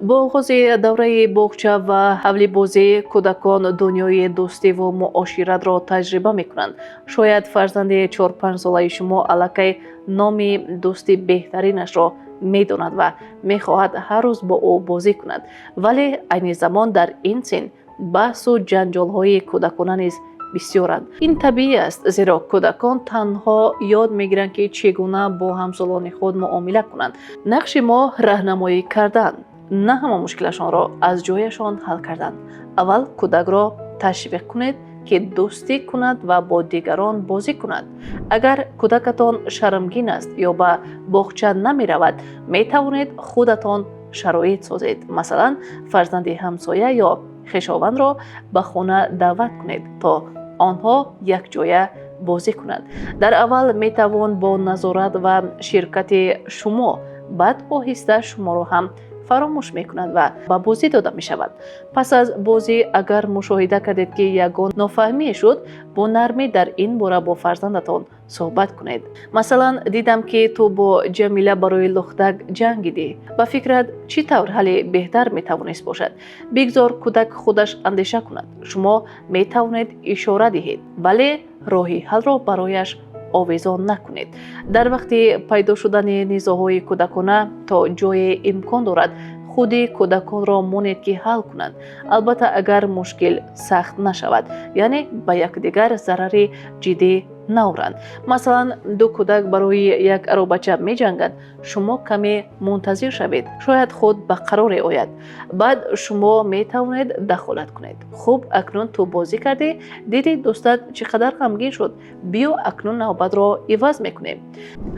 Бо оғози давраи боғча ва ҳавлибозӣ кӯдакон дунёи дӯстиву муоширатро таҷриба мекунанд. Шояд фарзанди 4-5 солаи шумо аллакай номи дӯсти беҳтаринашро медонад ва мехоҳад ҳар рӯз бо ӯ бозӣ кунад. Вале айни замон дар ин син баҳсу ҷанҷолҳои кӯдакона низ бисёранд. Ин табиӣ аст, зеро кӯдакон танҳо ёд мегиранд, ки чӣ гуна бо ҳамсолони худ муомила кунанд. Нақши мо раҳнамоӣ кардан, на ҳама мушкилашонро аз ҷояшон ҳал кардан. Аввал кӯдакро ташвиқ кунед, ки дӯстӣ кунад ва бо дигарон бозӣ кунад. Агар кӯдакатон шармгин аст ё ба боғча намеравад, метавонед худатон шароит созед. Масалан, фарзанди ҳамсоя ё хешовандро ба хона даъват кунед, то онҳо якҷоя бозӣ кунанд. Дар аввал метавон бо назорат ва ширкати шумо, баъд оҳиста шуморо ҳам фаромӯш мекунад ва ба бозӣ дода мешавад. Пас аз бозӣ агар мушоҳида кардед, ки ягон нофаҳмие шуд, бо нармӣ дар ин бора бо фарзандатон суҳбат кунед. Масалан: «Дидам, ки ту бо Ҷамила барои лухтак ҷангидӣ. Ба фикрат, чӣ тавр ҳалли беҳтар метавонист бошад?» Бигзор кӯдак худаш андеша кунад. Шумо метавонед ишора диҳед, вале роҳи ҳаллро барояш овезон накунед. Дар вақти пайдо шудани низоъҳои кӯдакона то ҷое имкон дорад, худи кӯдаконро монед, ки ҳал кунанд. Албатта, агар мушкил сахт нашавад, яъне ба якдигар зарари ҷиддӣ наоранд. Масалан, ду кӯдак барои як аробача меҷанганд. Шумо каме мунтазир шавед, шояд худ ба қароре ояд. Баъд шумо метавонед дахолат кунед: «Хуб, акнун ту бозӣ кардӣ, дидӣ, дӯстат чӣ қадар ғамгин шуд. Биё, акнун навбатро иваз мекунем».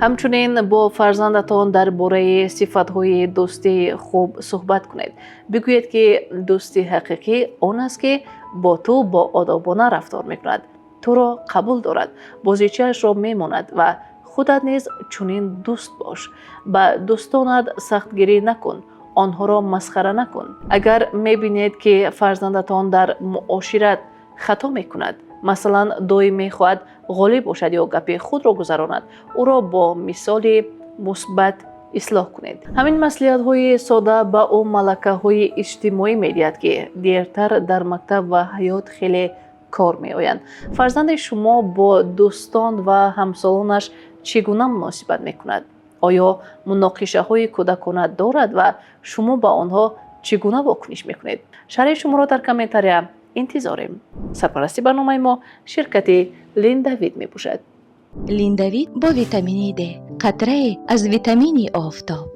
Ҳамчунин бо фарзандатон дар бораи сифатҳои дӯстии хуб суҳбат кунед. Бигӯед, ки дӯсти ҳақиқӣ он аст, ки бо ту боодобона рафтор мекунад, туро қабул дорад, бозичаашро мемонад ва худат низ чунин дӯст бош. Ба дӯстонат сахтгирӣ накун, онҳоро масхара накун. Агар мебинед, ки фарзандатон дар муошират хато мекунад, масалан, доим мехоҳад ғолиб бошад ё гапи худро гузаронад, ӯро бо мисоли мусбат ислоҳ кунед. Ҳамин маслиҳатҳои сода ба ӯ малакаҳои иҷтимоӣ медиҳад, ки дертар дар мактаб ва ҳаёт хеле кор меоянд. Фарзанди шумо бо дӯстон ва ҳамсолонаш чӣ гуна муносибат мекунад? Оё муноқишаҳои кӯдакона дорад ва шумо ба онҳо чӣ гуна вокуниш мекунед? Шарҳи шуморо дар комментария интизорем. Сарпарасти барномаи мо ширкати Линдавид мебошад. Линдавид бо витамини Д, қатрае аз витамини офтоб.